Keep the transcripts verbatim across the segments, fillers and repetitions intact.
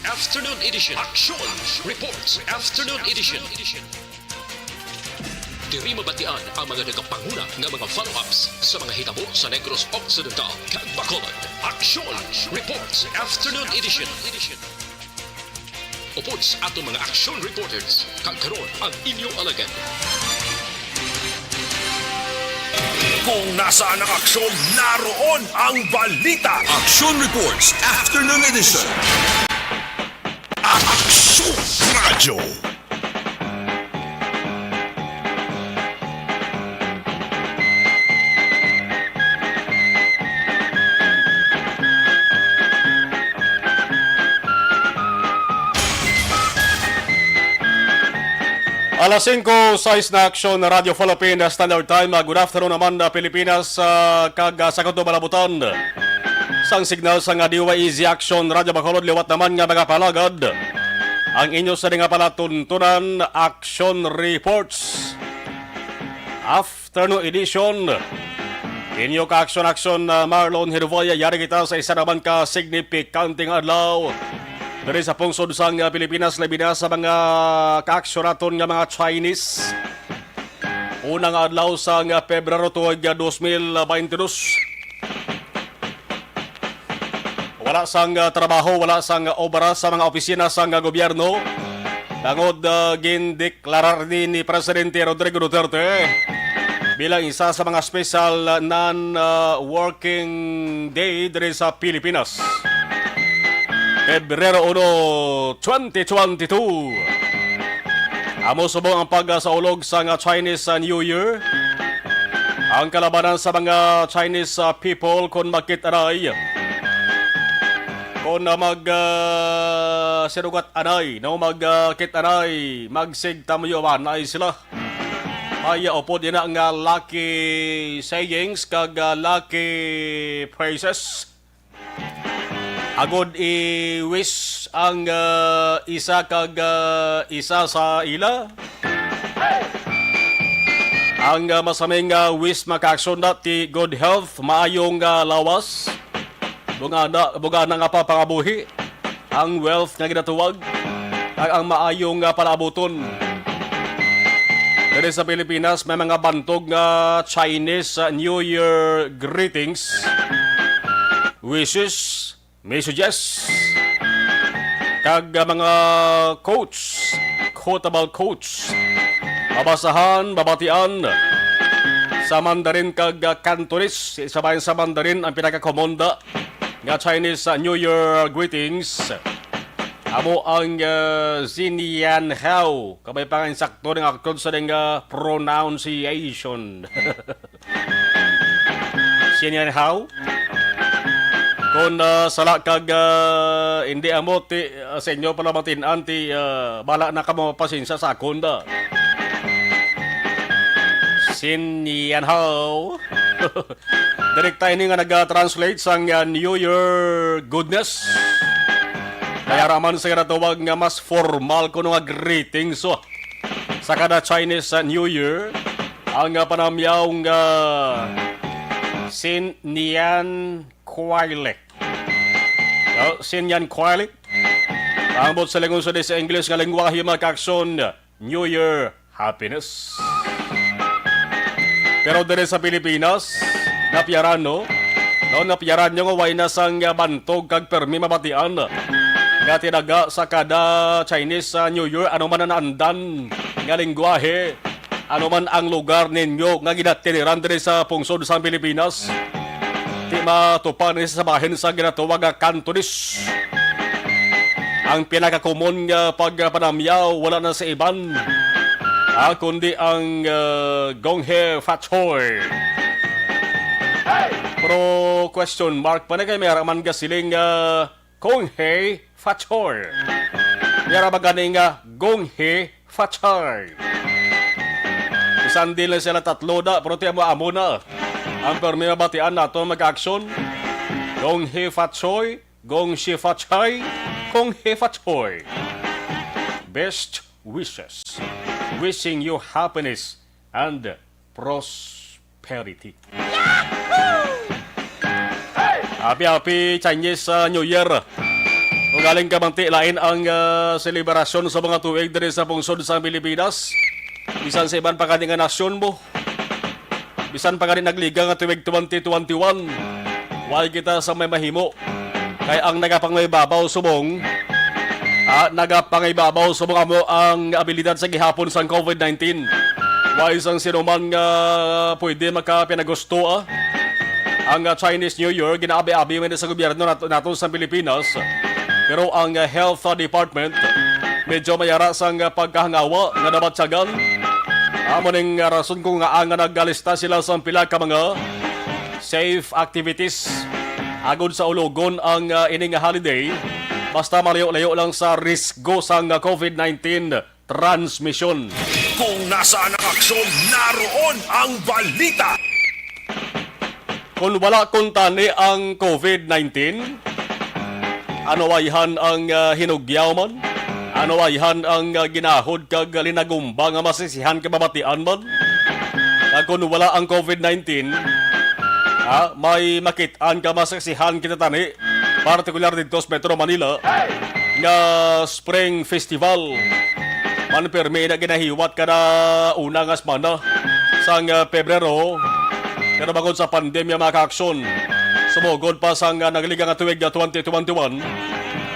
Afternoon Edition. Action Reports Afternoon Edition. Diri mabatian ang mga nagapanguna nga mga follow-ups sa mga hitabo sa Negros Occidental kag Bacolod. Action Reports Afternoon Edition. Upod sa aton mga action reporters, kag karon ang inyo alagad. Kung nasaan ang aksyon, naroon ang balita. Action Reports Afternoon Edition. Aksyon Radyo. Alas singko sais na, Aksyon Radyo Philippines Standard Time. Good afternoon naman, ah, Pilipinas, ah, kag, ah, sa katong malabutan. Sang signal sang, ah, D Y E Z Aksyon Radyo Bacolod, liwat naman nga mga palagad. Ang inyo sa nga palatuntunan, Action Reports. Afternoon Edition. Inyo ka-aksyon-aksyon, ah, Marlon Hervaya. Yari kita sa isa naman ka signifikante nga adlaw diri sa pungsod sang, ah, Pilipinas, labi na sa mga kaaksyonaton nga mga Chinese. Una nga adlaw sang, ah, Pebrero tuig, ah, dos mil baynte dos. Wala sang, ah, trabaho, wala sang, ah, obra sa mga opisina sang, ah, gobyerno. Tungod, ah, gindeklarar ni, ni Presidente Rodrigo Duterte bilang isa sa mga special, ah, non, ah, working day diri sa Pilipinas. Pebrero uno, twenty twenty-two. Amo subong ang pagsaulog sang, ah, Chinese, ah, New Year. Ang kalabanan sa mga Chinese, ah, people kon makit-anay. Kon, ah, mag, ah, sinugat anay, no, mag, ah, kit-anay, magsigtamyo anay sila. May, ah, upod ina nga lucky sayings kag, ah, lucky phrases. Agod i-wish ang, ah, isa kag, ah, isa sa ila. Ang, ah, masaming, ah, wish makaaksyon na ti good health, maayong, ah, lawas, bungana, bungana nga pa pangabuhi, ang wealth nga ginatuwag, kag ang maayong, ah, palaabuton. Diri sa Pilipinas, may mga bantog nga Chinese, ah, New Year greetings, wishes, messages, kag, ah, mga quotes, quotable quotes. Mabasahan, mabatian sa Mandarin kag, ah, Cantonese. Isa ba sa Mandarin ang pinakakomon da nga Chinese, ah, New Year greetings? Amo ang, ah, Zinian Hao. Kabay pa nga insakto ning aktod sa ding, ah, pronunciation. Sinian Hao? Kung, ah, sala kag, ah, hindi amo ti, ah, sa inyo pala matin-an ti, ah, bala na kamo mapasensya sa akon da. Sinian Hao? Direkta ini nga nag-translate sang, ah, New Year goodness. Kaya raman sa ginatawag nga mas formal kuno nga greetings, oh, sa kada Chinese, ah, New Year, ang, ah, panamyaw nga Sin Nian Kuai Le. Oh, Sin Nian Kuai Le. Ang bot sa lingon sa di sa English nga lengguwahe, mga kaaksyon, New Year happiness. Pero diri sa Pilipinas, napiyaran, no? No, napiyaran nyo nga way na sang bantog kag permi mabatian nga tinaga sa kada Chinese, ah, New Year, ano man ang naandan nga lingwahe, ano man ang lugar ninyo nga ginatiniran diri sa pungsod sang Pilipinas. Di matupa ni sa bahin sa ginatawag nga Cantonese. Ang pinakakomon nga pagpanamyaw wala na sa iban, ah, kundi ang, ah, Gong He Fat Choy. Pero question mark pa na kay may araman gasiling nga Kong He Fat Choy. May araman gani nga Gong He Fat Choy. Bisan di lang sila tatlo da, pero ti amo-amo na ang permi mabatian nato, mga kaaksyon. Gong He Fat Choy, Gong Shi Fat Choy, Kong He Fat Choy. Best wishes. Wishing you happiness and prosperity. Happy, happy Chinese, uh, New Year. Ug Galing kamanti, lain ang, ah, selebrasyon sa mga tuig diri sa pungsod sa Pilipinas. Bisan sa iban pa gani nga nasyon mo, bisan pa gani nagliga nga tuig twenty twenty-one, way kita sa may mahimo. Kay ang nagapangibabaw subong, ah, nagapangibabaw subong amo ang abilidad sa gihapon sang COVID nineteen. Way sang sinuman nga pwede makapinagusto, ah. Ang, ah, Chinese New Year, ginaabi-abi man sa gobyerno nato, nato sa Pilipinas. Pero ang, ah, health, ah, department, medyo may ara sang, ah, pagkahangawa nga nabatyagan. Amo ning, ah, rason kung nga, nga nagalista sila sa pila ka mga safe activities agod sa ulogon ang, ah, ining holiday, basta malayo-layo lang sa risgo sang, ah, COVID nineteen transmisyon. Kung nasaan ang aksyon, naroon ang balita. Kung wala kuntani ang COVID nineteen, anuwayhan ang, ah, hinugyaw man, anuwayhan ang, ah, ginahod kag linagumba nga masisihan kababatian man. Kag kung wala ang COVID nineteen, ah, may makit-an ka masisihan kita tani, partikular didto sa Metro Manila, nga Spring Festival. Man pirmi na ginahiwat kada una nga semana sang, ah, Pebrero. Pero bangod sa pandemya, mga kaaksyon, sumugod pa sang, ah, nagliga nga tuig nga twenty twenty-one,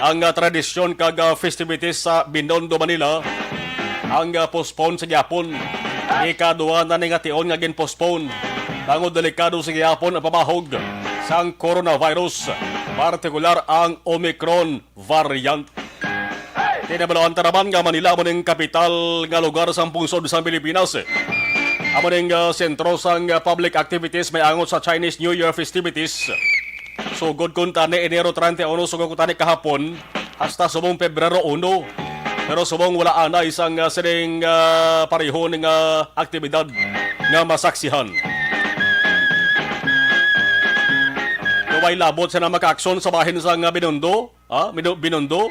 ang, ah, tradisyon kag, ah, festivities sa Binondo, Manila, ang, ah, postpone sa gihapon. Ikaduha na ni nga tion nga gin-postpone. Bangod delikado sa gihapon ang pamahog sang coronavirus, partikular ang Omicron variant. Tinabaluan ta naman nga Manila amo ning kapital nga lugar sang pungsod sang Pilipinas. Amo ning, ah, sentro sang, ah, public activities may angot sa Chinese New Year festivities. Sugod kuntani Enero treinta y uno, sugod kuntani kahapon, hasta subong Pebrero uno. Pero subong wala anay sang, ah, sining, ah, pareho ning, ah, aktibidad nga masaksihan. Way labot sila makaaksyon sa bahin sang, ah, Binondo, ah, Bino-, Binondo,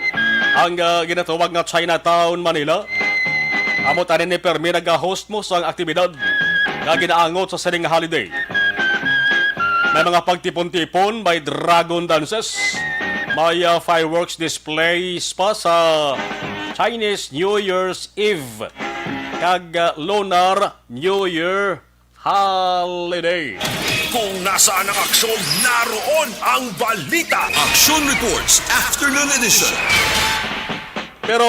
ang, ah, ginatawag nga Chinatown, Manila. Amo tani ni permi nag-host mo sang aktibidad nga ginaangot sa sining holiday. May mga pagtipon-tipon, may dragon dances, may, ah, fireworks displays pa sa Chinese New Year's Eve kag, ah, Lunar New Year holiday. Kung nasaan ang aksyon, naroon ang balita. Action Reports, Afternoon Edition. Pero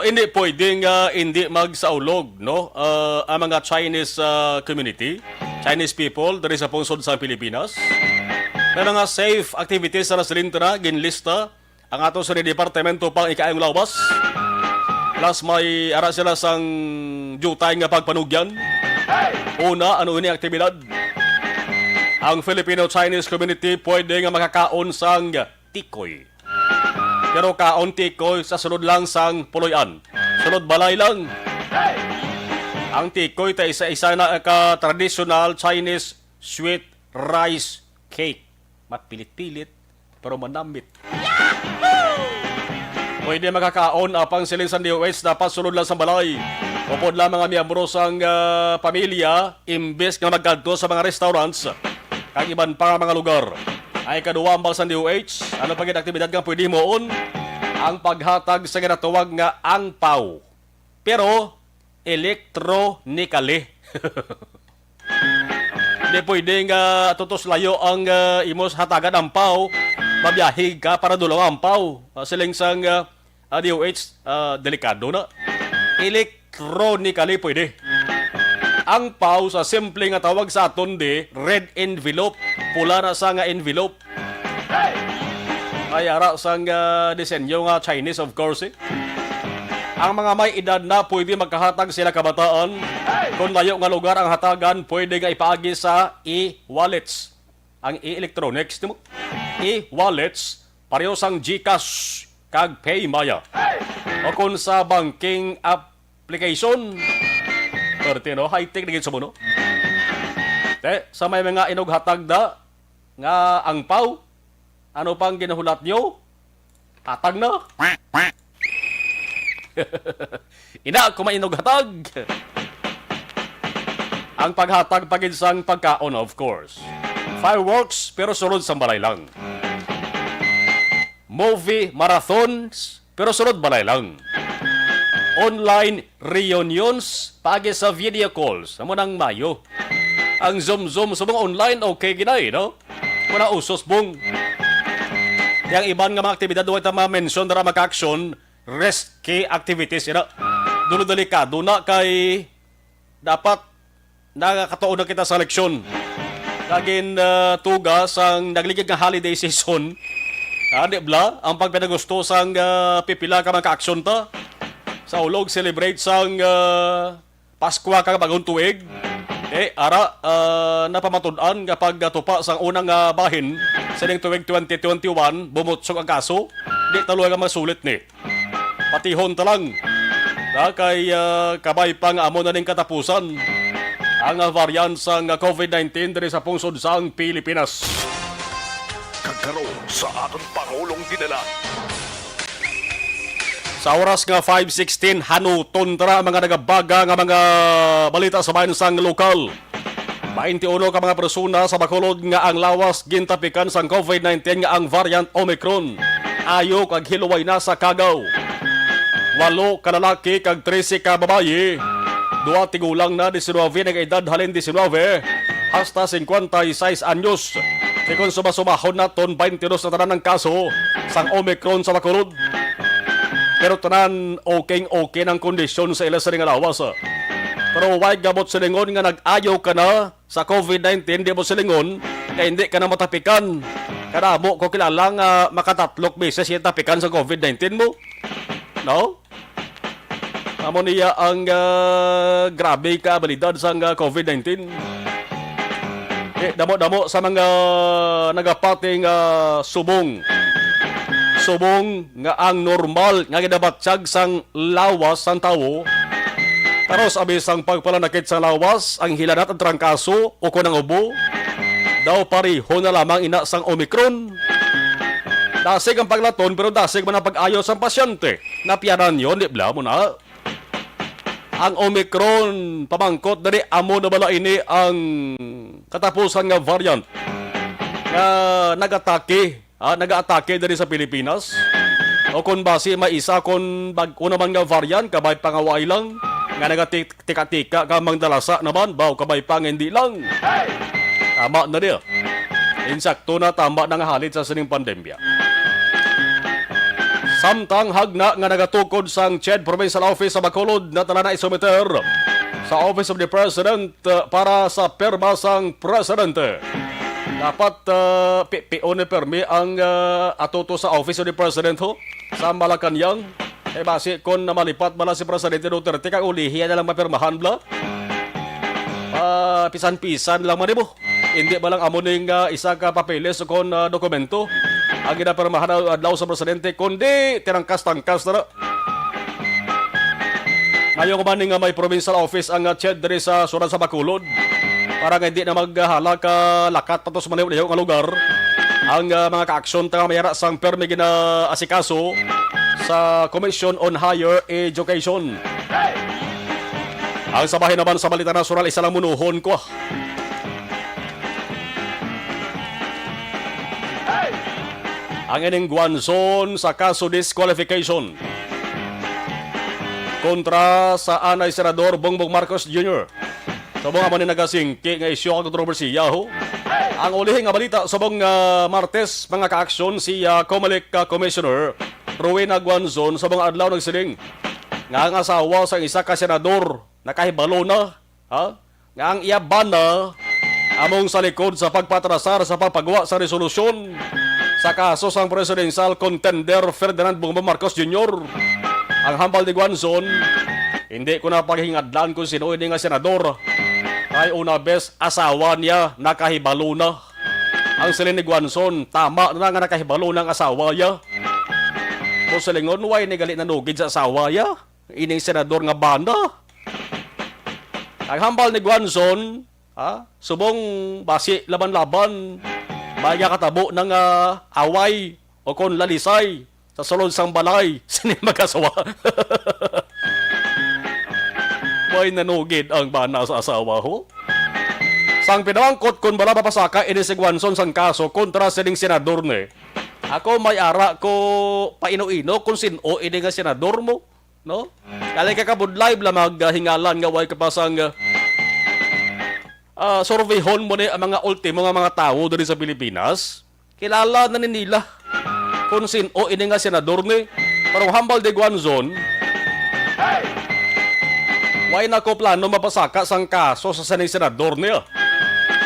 hindi pwede nga hindi magsaulog, no? Ah, ang mga Chinese, ah, community, Chinese people diri sa pungsod sa Pilipinas. May mga safe activities sa Raslintana, ginlista ang ato sa departamento pang ikaayong lawas. Plus may ara sila sang diutay nga pagpanugyan. Una, ano ini aktibidad? Ang Filipino-Chinese community pwede nga makakaon sang tikoy. Pero kaon tikoy sa sulod lang sang puloy-an. Sulod balay lang. Ang tikoy ta isa-isa na ka traditional Chinese sweet rice cake. Mapilit-pilit, pero manamit. Pwede makakaon apang siling sang D O H dapat sulod lang sa balay. Upod lang mga miyembro sang, ah, pamilya, imbes nga magkadto sa mga restaurants kag iban pa nga mga lugar. Ay kaduwa, ambal sang D O H, ano pa gid aktibidad nga pwede himuon? Ang paghatag sa ginatawag nga angpaw. Pero electronically. Di pwede nga tutos layo ang, ah, imos hatagan angpaw, mabiyahe ka para dulong angpaw. Ah, siling sang, ah, ah, D O H, ah, delikado na. Electronically pwede. Angpaw sa simple nga tawag sa aton di, red envelope. Pula na sa nga envelope. Ay, ara sang, ah, disenyo nga Chinese, of course, eh. Ang mga may edad na pwede makahatag sila kabataan. Kung layo nga lugar ang hatagan, pwede nga ipaagi sa e-wallets. Ang e-electronics, di mo? E-wallets, pareho sang GCash kag PayMaya. O kung sa banking application, perte, no? High-tech na gid sa mundo. Te, sa may mga inughatag da, nga angpaw? Ano pang ginahulat nyo? Hatag na. Ina, kung may inughatag. Ang paghatag pa gid sang pagkaon, of course. Fireworks, pero sulod sang balay lang. movie marathons, pero sunod balay lang. Online reunions, paagi sa video calls, amo nang mayo. Ang Zoom-Zoom subong online, okay gid ay, no? Muna usos, bong. Kaya ang iban nga mga aktibidad, wala ta ma-mention, dara mga ka-aksyon, risky activities, ina. Dulo delikado na kay dapat nakakatuon na kita sa eleksyon. Kagin, ah, tuga sang nagligid nga holiday season. Ah, di bala, ang pagpinagusto sang, ah, pipila ka mga ka-aksyon ta sa ulog celebrate sang, ah, Paskwa kag Bagong Tuig. Eh, ara, ah, napamatud-an nga pagtupa sang unang, ah, bahin sining tuig twenty twenty-one, bumutsog ang kaso. Di ta luoy nga masulit ni. Patihon ta lang. Na kay, ah, kabay pa nga amo na ning katapusan ang, ah, variant sang, ah, covid nineteen diri sa pungsod sang Pilipinas. Kag karon sa aton Pangulong Dinala. Sa oras nga five sixteen, hanuton ta na ang mga nagabaga nga mga balita sa bayan sang lokal. Twenty-uno ka mga persona sa Bacolod nga ang lawas gintapikan sang covid nineteen nga ang variant Omicron. Ayo kag hiluway na sa kagaw. Walo ka lalaki kag trese ka babayi. Duha tigulang na, diecinuebe nga edad halin diecinuebe hasta cincuenta y seis anyos. Kay kung sumasumahon naton, twenty-dos na tanan ang kaso sang Omicron sa Bacolod. Pero tanan okay-okay ang kondisyon sa ila sini nga lawas. Pero way gabot silingon nga nag-ayo ka na sa covid nineteen, di mo silingon nga hindi ka na matapikan. Kadamo ko kilala nga makatatlok beses yung tapikan sa covid nineteen mo. No? Amo niya ang, ah, grabe ka abilidad sang, ah, covid nineteen. Eh, damo-damo sa mga nagapati nga subong. Subong nga ang normal nga ginabatyag sang lawas sang tawo. Pero sa abis sang pagpalanakit sang lawas, ang hilanat, ang trangkaso, o kon ang ubo, daw pareho na lamang ina sang Omicron. Dasig ang paglaton, pero dasig man ang pag-ayo sang pasyente. Napianan yon, di bala mo na? Ang Omicron, pamangkot dali, amo na bala ini ang katapusan nga variant nga nagatake, ah, nagaatake diri sa Pilipinas? O kung basi may isa kon bag-o naman nga variant, kabay pa nga way lang, nga nagatik-, tika-tika ka mangdalasa naman, baw kabay pa nga hindi lang. Tama na niya. Insakto na, tama na nga halit sa sining pandemya. Samtang hagna nga nagatukod sang CHED Provincial Office sa Bacolod, na tanan na isumiter sa Office of the President, uh, para sa pirma sang Presidente. Dapat, uh, pi-, pion ni pirmi ang, uh, atuto sa Office of the President, ho, sa Malacañang. Eh, basi kon na malipat bala si Presidente Duterte, kag ulihi na lang mapirmahan bala. Ah, pisan-pisan lang man mo. Hindi ba lang amo ning, ah, isa ka papeles o kon, ah, dokumento ang ginapirmahan adlaw sa presidente, kundi tinangkas-tangkas na na. Ngayon man nga may provincial office ang, ah, CHED diri sa siyudad sa Bacolod, para nga hindi na maghala ka lakat pa to sa maliw-liw nga lugar ang, ah, mga kaaksyon ta nga may ara sang permi ginaasikaso sa Commission on Higher Education. Ang sa bahin naman sa balita nasyonal, isa lang munuhon ko. Ang ining Guanzon sa kaso disqualification kontra sa anay Senador Bongbong Marcos Junior. Subong amo ni nagasingki nga isyu ang kontrobersiya, ho. Ang ulihi nga balita, subong, ah, Martes, mga kaaksyon, si, ah, Comelec, ah, Commissioner Rowena Guanzon, subong adlaw nagsiling nga ang asawa sa isa ka senador nakahibalo na, ha, nga ang iya bana among sa likod sa pagpatrasar sa pagpagwa sa resolusyon sa kaso sang presidential contender Ferdinand Bongbong Marcos Junior. Ang hambal ni Guanzon, "Hindi ko na paghingadlan kung sino ini nga senador. Kay una bes, asawa niya, nakahibalo na." Ang siling ni Guanzon, "Tama na nga nakahibalo na ang asawa niya." Kung silingon, "Why ni gali nanugid sa asawa niya? Ining senador nga bana." Ang hambal ni Guanzon, ha? Subong basi laban-laban, may nga katabo na nga away o kon lalisay sa sulod sang balay sini mag-asawa. May nanugid ang bana sa asawa, ho? Sang pinamangkot kon bala mapasaka ini si Guanzon sang kaso kontra sining senador ni, Ako may ara ko paino-ino kung sin-o ini nga senador mo, no? Kali ka kabudlay bala maghingalan nga way ka pa sang, ah, ah, surveyhon mo ni ang mga ultimo nga mga tawo diri sa Pilipinas. Kilala na ni nila kung sin-o ini nga senador ni. Pero hambal ni Guanzon, way na ko plano mapasaka sang kaso sa sining senador niya.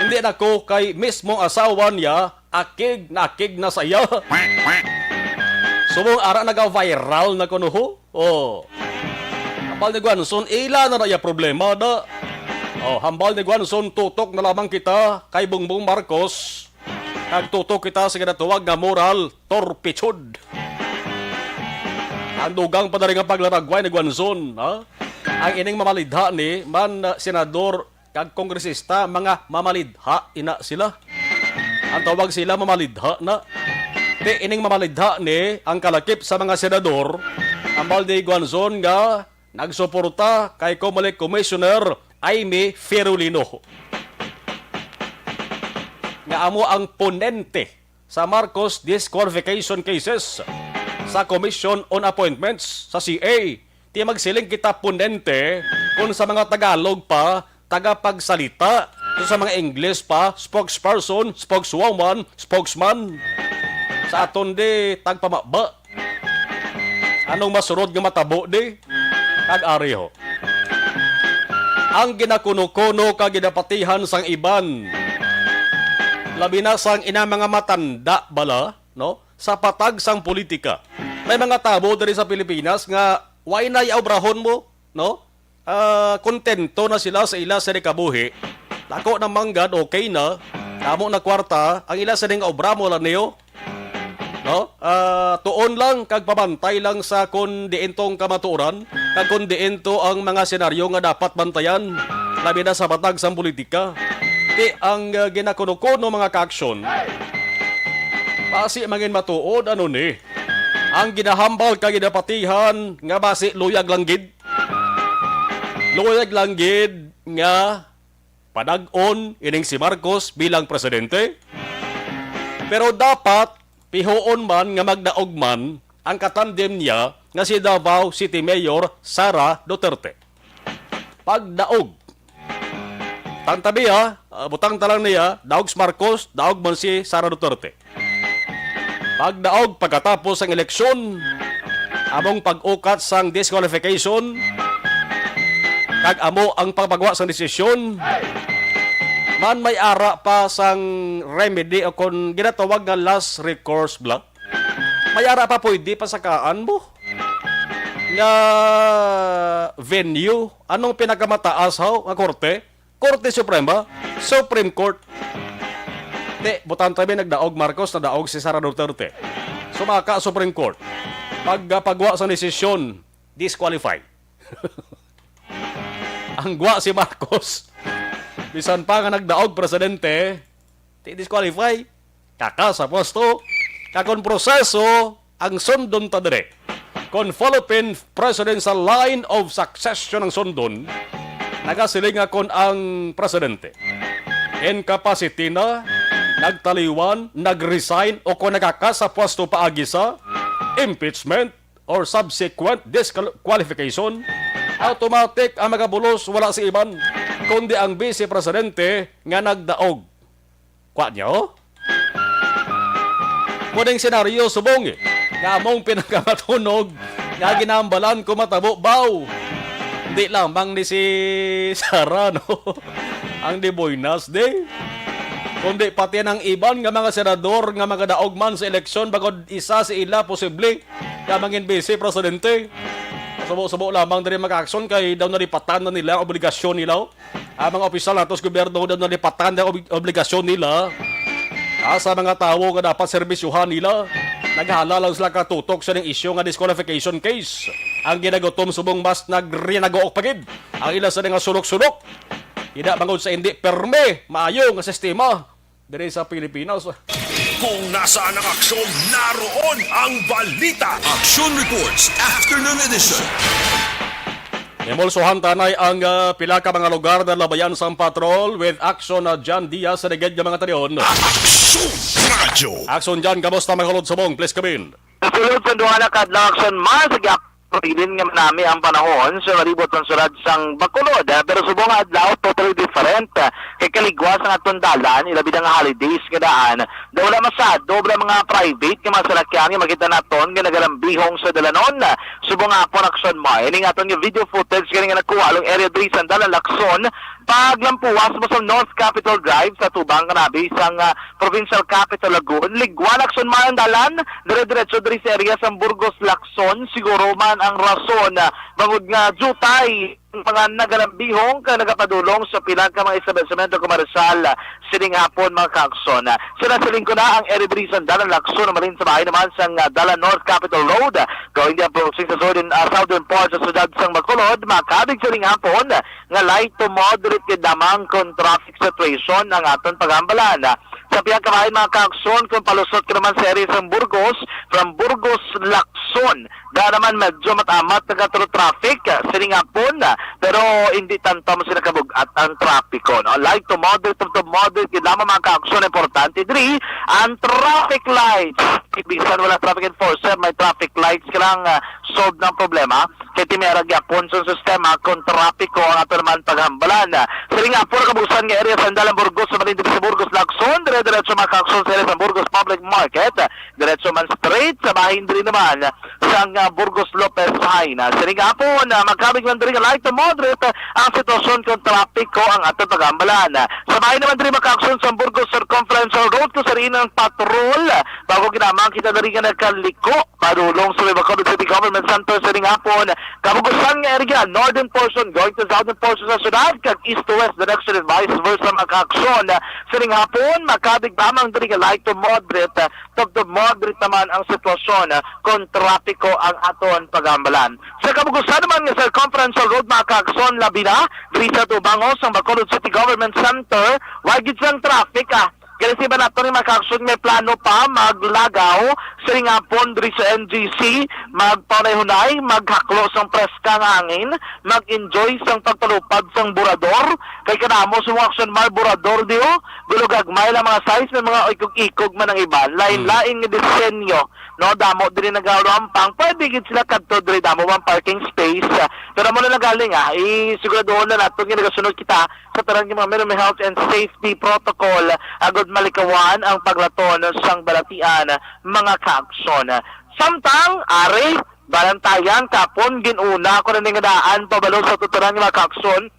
Hindi na ko kay mismo asawa niya, akig na akig na sa iya. Subong ara naga-viral na kuno ho. Oh. Hambal ni Guanzon, ila na na iya problema na. Oh, hambal ni Guanzon, tutok na lamang kita kay Bongbong Marcos. Kag tutok kita sa ginatawag nga moral turpitude. Ang dugang pa na rin nga paglaragway ni Guanzon, ha? Ang ining mamalidha ni man, uh, senador kag kongresista, mga mamalidha ina sila. Ang tawag sila mamalidha na. Ti ining mamalidha ni ang kalakip sa mga senador, hambal ni Guanzon nga nagsuporta kay Comelec Commissioner Imee Ferolino, nga amo ang ponente sa Marcos disqualification cases sa Commission on Appointments sa C A. Ti magsiling kita ponente kung sa mga Tagalog pa, tagapagsalita. Kung sa mga English pa, spokesperson, spokeswoman, spokesman. Sa aton di, tagpamaba. Anong masunod nga matabo di? Kag ari ho. Ang ginakuno-kuno kag ginapatihan sang iban, labi na sang ina mga matanda bala, no? Sa patag sang politika. May mga tawo diri sa Pilipinas nga way na yaobrahon mo, no? Ah, kontento na sila sa ila sa kabuhi. Dako na manggad, okay na. Damo na kwarta, ang ila sa nga obra mo lang niyo. No? Ah, tuon lang kag pabantay lang sa kon diin to ang kamatuoran, kag kon diin to ang mga senaryo nga dapat bantayan, labi na sa patag sang politika. Ti ang, ah, ginakuno-kuno mga kaaksyon, basi mangin matuod ano ni ang ginahambal kag ginapatihan nga basi luyag lang gid. Luyag lang gid nga padag-on ining si Marcos bilang presidente. Pero dapat pihuon man nga magdaog man ang katandem niya nga si Davao City Mayor Sara Duterte. Pagdaog. Tantabi ha, ah, butang ta lang niya, daog si Marcos, daog man si Sara Duterte. Pagdaog pagkatapos sang eleksyon, among pag-ukat sang disqualification, kag amo ang pagpagwa sang desisyon, man may ara pa sang remedy o kon ginatawag nga last recourse bala. May ara pa pwede pasakaan mo nga venue. Anong pinakamataas haw nga korte? Korte Suprema, Supreme Court. Te, butang tabi nagdaog Marcos, nadaog si Sara Duterte. Sumaka Supreme Court. Pagpagwa sa desisyon, disqualify. Ang gwa si Marcos. Bisan pa nga nagdaog presidente, ti disqualify. Kaka sa pwesto. Kakon proseso ang sundon ta dire. Kon Philippine presidential line of succession ang sundon, nagasiling nga kon ang presidente incapacity na, nagtaliwan, nag-resign, o kon nagkaka sa pwesto paagi sa impeachment or subsequent disqualification, automatic ang magabulos wala si iban kundi ang vice presidente nga nagdaog. Kwa niyo? Kuning senaryo subong, eh, nga among pinakamatunog nga ginambalan ko matabo baw. Hindi lamang ni si Sara, no? Ang di buenas, di. Kundi pati ang iban nga mga senador nga magadaog man sa eleksyon, bangod isa si ila posible nga mangin vice presidente. Subo-subo lamang diri mag-aksyon kay daw nalipatan na nila ang obligasyon nila. Ang mga opisyal nato sa gobyerno daw nalipatan ang ob-, obligasyon nila, ah, sa mga tawo nga dapat serbisyohan nila. Naghala lang sila katutok sa ning isyu nga disqualification case. Ang ginagutom subong mas nagrinagook pa gid ang ila sa nga sulok-sulok. Ina bangod sa hindi perme maayo nga sistema diri sa Pilipinas. Kung nasaan ang aksyon, naroon ang balita. Action Reports, Afternoon Edition. Himulsohan tanay ang ah, pila ka mga lugar na labayan sang patrol with Action na John Diaz sa ligid nga mga talion. Action Radio. Action John, kamusta, mga kulod subong? Please come in. Sulod sa duha na ka adlaw, Action, mas gyapon nga manami ang panahon sa malibot sang syudad sang Bacolod, ah, pero subong nga adlaw, totally different, ah, kay kaligwas ang aton dalan, ilabi na nga holidays nga daan, daw wala masyado, wala mga private nga mga salakyan nga makita naton nga nagalambihong sa dalanon. Subong nga hapon, Action Mar, ining aton nga video footage kani nga nakuha along area diri sa Dalan Lacson, paglampuwas mo sa North Capitol Drive sa tubang kanabi sang ah, Provincial Capital Lagoon. Ligwa, Action Mar, ang dalan, dire-diretso diri sa area sang Burgos Lacson. Siguro man ang rason, ah, bangod nga jutay ang mga nagalambihong kag nagapadulong sa pila ka mga establisimento komersyal, ah, sining hapon, mga ka-Action. Ah, sa nasiling ko na ang area diri sa Dalan Lacson, malin sa bahin naman sang ah, Dalan North Capitol Road, ah, going the approaching sa southern, ah, southern part sa siyudad sang Bacolod, makabig sining hapon, ah, nga light to moderate gid lamang kon traffic situation ang aton paghambalan. Sa pihak ka bahin, mga ka-Action, kung palusot ka naman sa area sang Burgos, from Burgos, Lacson, da naman medyo matamat nga through traffic, ah, sining hapon, ah, pero hindi tanto mo sila kabug-at ang trapiko, no? Light to moderate, to, to moderate, gid lamang, mga ka-Action, importante diri ang traffic lights. Bisan wala traffic enforcer, may traffic lights ka lang, ah, solve ng problema. Kay timera gyapon sa sistema kung trapiko ang ato naman paghambalan. Siling nga, puro kabusan nga area sa Dalan Burgos, sa Balindib sa Burgos, Lacson, dire-diretso, mga ka-Action, sa area sa Burgos Public Market, diretso man straight sa bahin diri naman sang ah, Burgos Lopez Jaena. Siling nga hapon, ah, magkabig man diri nga light to moderate, ah, ang sitwasyon kung trapiko ang ato paghambalan. Sa bahin naman diri, mga ka-Action, sa Burgos Circumferential Road, kung sa diin ang patrol, bago ginamang kita diri nga nagkaliko padulong sa Bacolod City Government Center sining hapon. Kabugusan nga area, northern portion going to southern portion sa syudad, kag east to west direction and vice versa, mga ka-Action. Sining hapon, makabig lamang diri nga light to moderate, to, to moderate naman ang sitwasyon, kung trapiko ang aton paghambalan. Sa kabugusan naman nga circumferential road, mga ka-Action, labi na diri sa tubango sang Bacolod City Government Center, wagid sang traffic, ah. Kaya si Banato ni, mga ka-Action, may plano pa maglagaw sining hapon diri sa N G C, magpaunay-hunay, maghaklo sang preska nga hangin, mag-enjoy sang pagpalupad sang burador. Kay kadamo sa mga, Action Mar, burador di, oh, gulugagmay lang mga size, may mga ikog-ikog man ang iban, lain-lain nga disenyo, no? Damo diri nagarampang, pwede gid sila kadto diri, damo man parking space, ah, pero mo na lang galing, ah, isiguraduhon na nato nga nagasunod kita sa tanan nga mga minimum health and safety protocol agud malikawan ang paglaton sang balatian, mga ka-Action. Samtang ari, Balantayan, kapon, gin-una ko na ning daan pabalo sa tuturan nga mga ka-Action.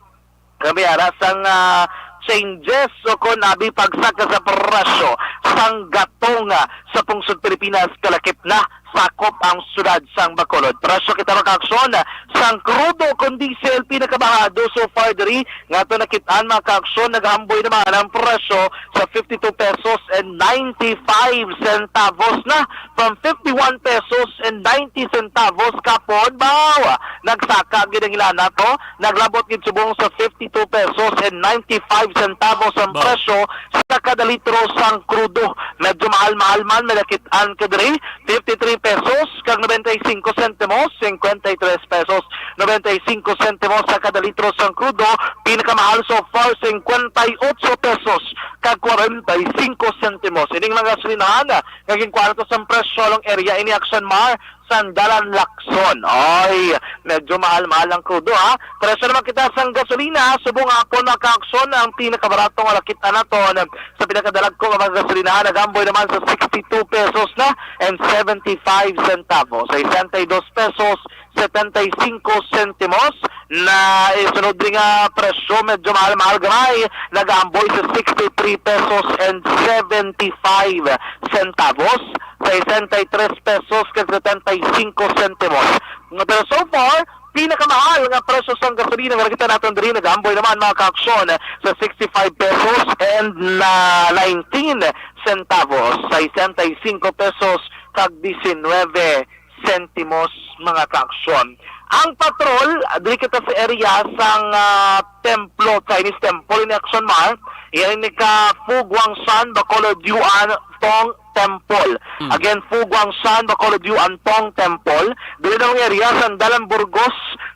Kami ara sang ah, changes o kon abi pagsaka sa presyo sang gatong, ah, sa pungsod Pilipinas, kalakip na sakop ang siyudad sang Bacolod. Presyo kita, mga ka-Action, sang krudo kon diesel, pinakabahado so far diri nga ato nakit-an, mga ka-Action, nagahamboy naman ang presyo sa fifty-two pesos and ninety-five centavos na, from fifty-one pesos and ninety centavos kapon. Baw, nagsaka gid ang ila nato, naglabot gid subong sa fifty-two pesos and ninety-five centavos ang Baw. presyo sa kada litro sang krudo. Medyo mahal-mahal man, may nakit-an ka diri, fifty-three pesos kag noventa y cinco sentimos, cincuenta y tres pesos noventa y cinco sentimos sa kada litro sang krudo. Pinakamahal so far, cincuenta y ocho pesos kag cuarenta y cinco sentimos. Ining mga gasolinahan nga ginkuha nato sang presyo along area ini, Action Mar, sang Dalan Lacson. Oy, medyo mahal-mahal ang krudo, ha. Presyo naman kita sang gasolina, subong hapon, mga ka-Action, ang pinakabarato nga nakit-an naton sa pinakadalagko nga mga gasolinahan, nagahamboy naman sa sixty-two pesos na and seventy-five centavos, sesenta y dos pesos setenta y cinco sentimos. Na isunod rin nga presyo, medyo mahal-mahal gamay, nagahamboy sa sixty-three pesos and seventy-five centavos, sesenta y tres pesos kag setenta y cinco sentimos. Nga, pero so far, pinakamahal nga presyo sang gasolina nga nakita naton diri, nagahamboy naman, mga ka-Action, sa sixty-five pesos and na nineteen centavos, sesenta y cinco pesos kag diecinueve sentimos, mga ka-Action. Ang patrol, diri kita sa area sang ah, templo, Chinese temple ini, Action Mar. Iya ini ka Fu Guangshan, Bacolod, Yuan Tong Temple. Hmm. Again, Fu Guangshan, Bacolod, Yuan Tong Temple. Diri na ang area sang Dalan Burgos,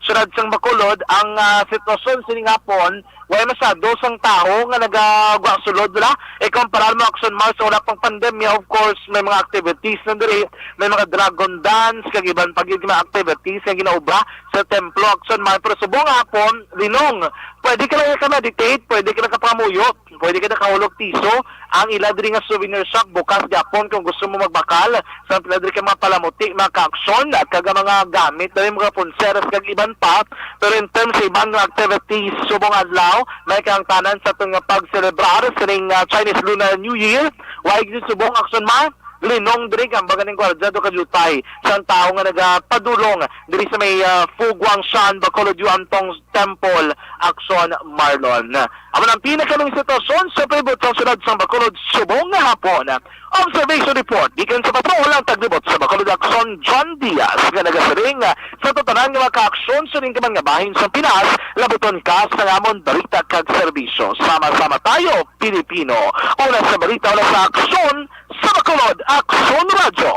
syudad sang Bacolod, ang, ah, sitwasyon sining hapon, way masyado sang tawo nga nagagwa sulod, wala. Ikumparar mo, Action Mar, sa wala pang pandemya, of course, may mga activities na diri, may mga dragon dance, kag iban pa gyud mga activities nga ginaobra sa templo, Action Mar. Pero subong nga hapon, linong, pwede ka lang ka-meditate, pwede ka lang kapangamuyo, pwede ka nakahulog tiso. Ang ila diri nga souvenir shop bukas gyapon kung gusto mo magbakal sa pila diri ka mga palamuti, mga kaaksyon, kag mga gamit diri, mga pulseras kag iban pa. Pero in terms sa iban nga activities subong adlaw, may kahangtanan sa aton nga pagselebrar sining, ah, Chinese Lunar New Year. Way gid subong, Action Mar, linong diri ang baga ning gwardiya do kadiyutay sang tawo nga nagapadulong diri sa may, ah, Fu Guangshan, Bacolod, Yuantong Temple, Action Marlon. Amo na ang pinakahuling sitwasyon sa palibot sang syudad sang Bacolod subong nga hapon. Observation report gikan sa patrol ang taglibot sa Bacolod, Action John Diaz, nga nagasiring, ah, sa tanan nga mga kaaksyon sa lingkaman nga bahin sa Pinas, labuton ka sa amon balita kag serbisyo. Sama-sama tayo, Pilipino. Una sa balita, una sa aksyon, sa Bacolod, Aksyon Radyo.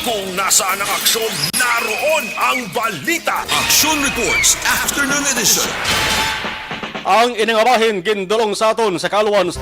Kung nasaan ang aksyon, naroon ang balita. Action Reports, Afternoon Edition. Ang ini nga bahin gindulong sa aton sa kaluan.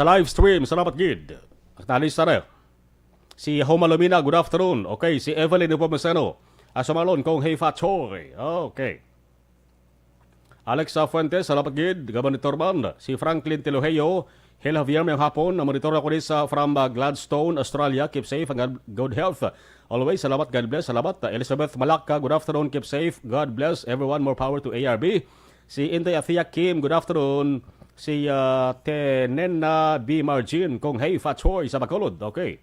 Sa live stream, salamat gid. Nalista na. Si Homa Lumina, good afternoon. Okay, si Evelyn Nepomuceno. Asumalon kong Hey Fat Choy. Okay. Alexa Fuentes, salamat gid, nga monitor man. Si Franklin Tiloheyo, Hel Javier, mayong hapon. Monitor ako ni sa from, uh, Gladstone, Australia. Keep safe and God, good health. Always, salamat, God bless, salamat. Uh, Elizabeth Malacca, good afternoon, keep safe. God bless everyone, more power to A R B. Si Inday Athea Kim, good afternoon. Si, uh, Tenena B Margin, kong Hey Fat Choy sa Bacolod. Okay.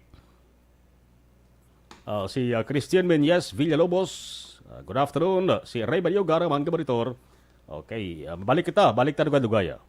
Ah, si, ah, Christian Menyes Villalobos, ah, good afternoon. Si Ray Balyoga naman, kabaritor. Okay, ah, balik kita, balik ta dugay-dugay, ah.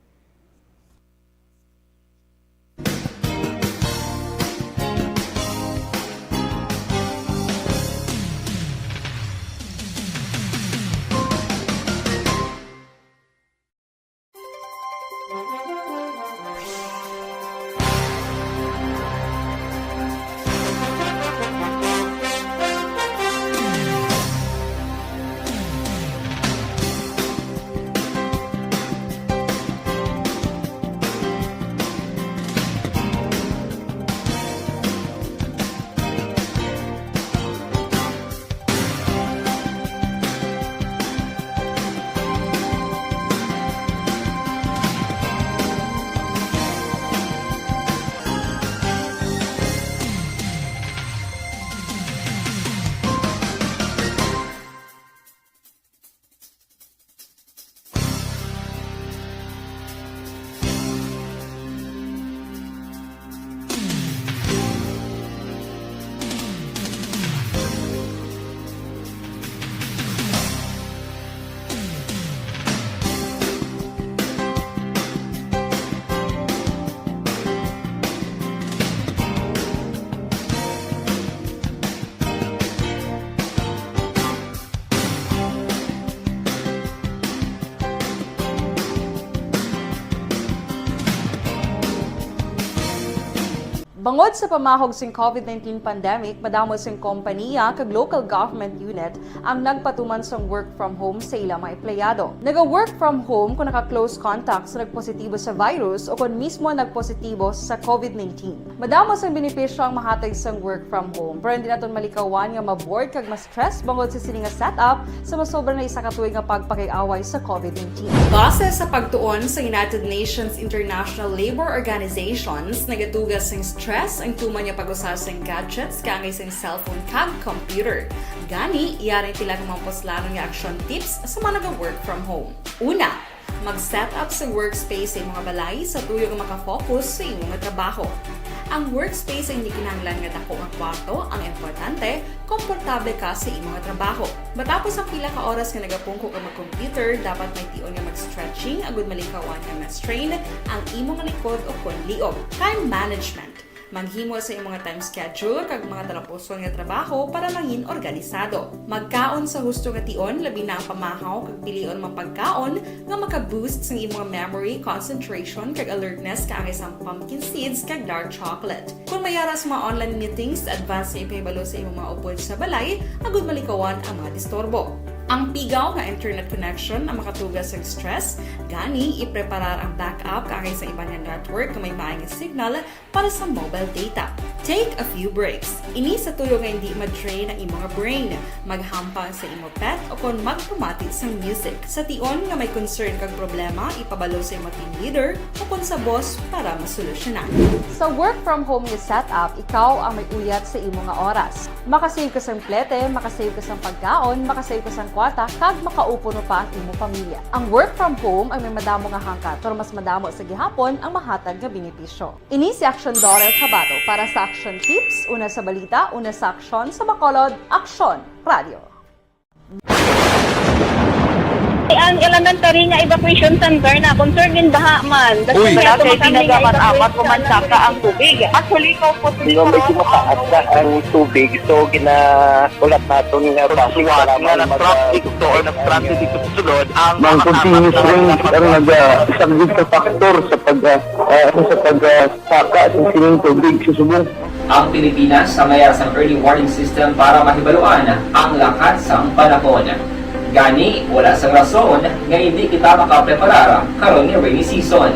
Bangod sa pamahog sing COVID nineteen pandemic, madamo sing kompaniya kag local government unit ang nagpatuman sang work from home sa ila mga empleyado. Naga-work from home kung naka-close contact sa nagpositibo sa virus o kon mismo nagpositibo sa COVID nineteen. Madamo sang benepisyo ang mahatag sang work from home, pero hindi naton malikawan nga ma-bored kag ma-stress bangod sa sini nga setup sa masobra na isa ka tuig nga pagpakig-away sa COVID nineteen. Base sa pagtuon sa United Nations International Labour Organizations, nagatuga sing stress ang tuman nga pag-usa sing gadgets kaangay sing cellphone kag computer. Gani, yari pila ka mga puslanon nga action tips sa mga naga-work from home. Una, mag-set up sa workspace sa imong balay sa tuyo nga makafocus sa imong trabaho. Ang workspace ay hindi kinahanglan nga dako nga kwarto ang importante, komportable ka sa imong trabaho. Matapos ang pila ka oras nga nagapungko ka mag-computer, dapat may tion nga mag-stretching agud malikawan nga ma-strain ang imong likod o kon liog. Time management. Maghimo sa imong time schedule kag mga talapuson nga trabaho para mangin organisado. Magkaon sa husto nga tion, labi na ang pamahaw kag pilion mga pagkaon nga maka-boost sang imong memory, concentration, kag alertness kaangay sang pumpkin seeds kag dark chocolate. Kung may ara sa mga online meetings, advance nga ipahibalo sa imong mga upod sa balay agud malikawan ang mga disturbo. Ang pigaw nga internet connection ang makatuga sa stress, gani ipreparar ang backup kaangay sa iban nga network nga may maay nga signal para sa mobile data. Take a few breaks. Ini sa tuyo nga hindi ma-drain ang imong brain. Maghampang sa imo pet o kon magpamati sang music. Sa tion nga may concern kag problema, ipabalo sa imo team leader o kon sa boss para masolusyonan. Sa work from home nga setup, ikaw ang may uyat sa imo nga oras. Makasave ka sang plete, makasave ka sang pagkaon, makasave ka sang kwarta, kag makaupod pa ang imo pamilya. Ang work from home ay may madamo nga hangkat, pero mas madamo sa gihapon ang mahatag nga benepisyo. Ini si Action Daughter Kabato para sa Action Tips, una sa balita, una sa aksyon, sa Bacolod, Aksyon Radio. Ang elementary nga evacuation center na concern gin baha man. Uy! Wala kay ginagamit-amat o mansaka ang tubig. Actually, ikaw po, hindi ko mataas na ang tubig. So, gina-, ulat naton nga base nga mag-, na traffic to or traffic to sulod ang mga continuous rain ang nag-, ah, isang big factor sa pag-, ah, ah, sa pag-, ah, saka sa sining tubig sa subong. Ang Pilipinas sa mayara sang early warning system para mahibaluan ang lakat sang panahon. Gani, wala sang rason nga hindi kita makapreparar karon nga rainy season.